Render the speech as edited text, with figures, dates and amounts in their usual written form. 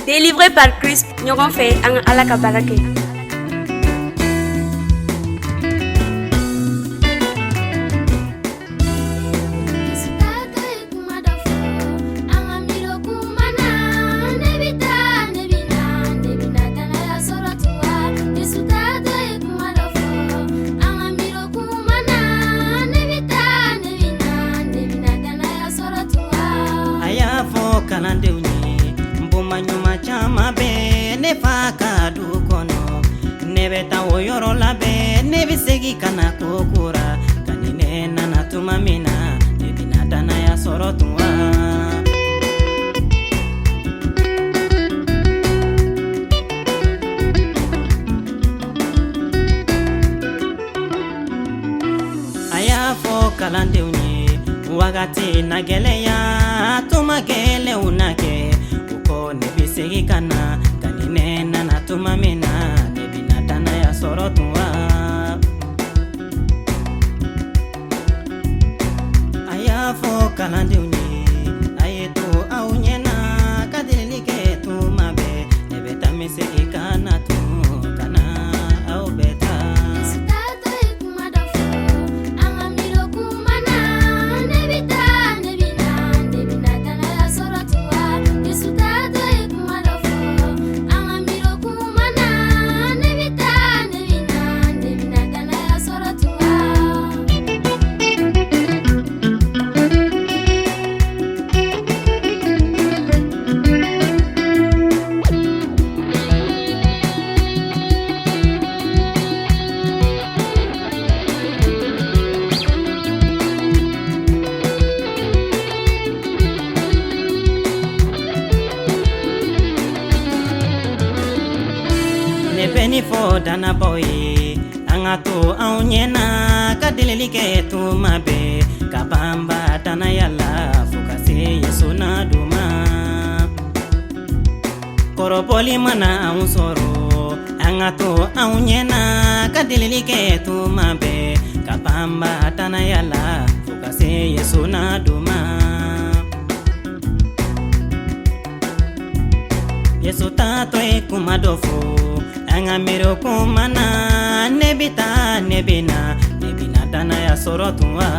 Délivré par Christ, ɲɔgɔn fɛ an ka Ala ka baara kɛ. A y'a fɔ kalandenw ye, nboma ɲuman caman bɛ ne fa ka du kɔnɔ. Ne bɛ taa o yɔrɔ labɛn, ne bɛ segin ka na kokura. Ka ni ne nana tuma min na, ne bɛna danaya sɔrɔ tun wa? A y'a fɔ kalandenw ye, wagati na gɛlɛya, tuma gɛlɛnw na kɛ. O kɔ, ne bɛ segin ka na. Ka ni ne nana tuma min na, ne bɛna danaya sɔrɔ tun wa? A y'a fɔ kalandenw ye, a ye to aw ɲɛna ka delili kɛ tuma bɛɛ. Ne bɛ taa, n bɛ segin ka na tun, ka na aw bɛɛ ta. Ne bɛ nin fɔ dannabaw ye, an ka to anw ɲɛna ka delili kɛ tuma bɛɛ, ka banba danaya la fo ka se Yesu na don ma. Kɔrɔbɔli mana anw sɔrɔ, an ka to anw ɲɛna ka delili kɛ tuma bɛɛ, ka banba danaya la fo ka se Yesu na don ma. Yesu taatɔ ye kuma dɔ fɔ, an ka miiri o kuma na. Ne bɛ taa, ne bɛ na, ne bɛ na danaya sɔrɔ tun wa?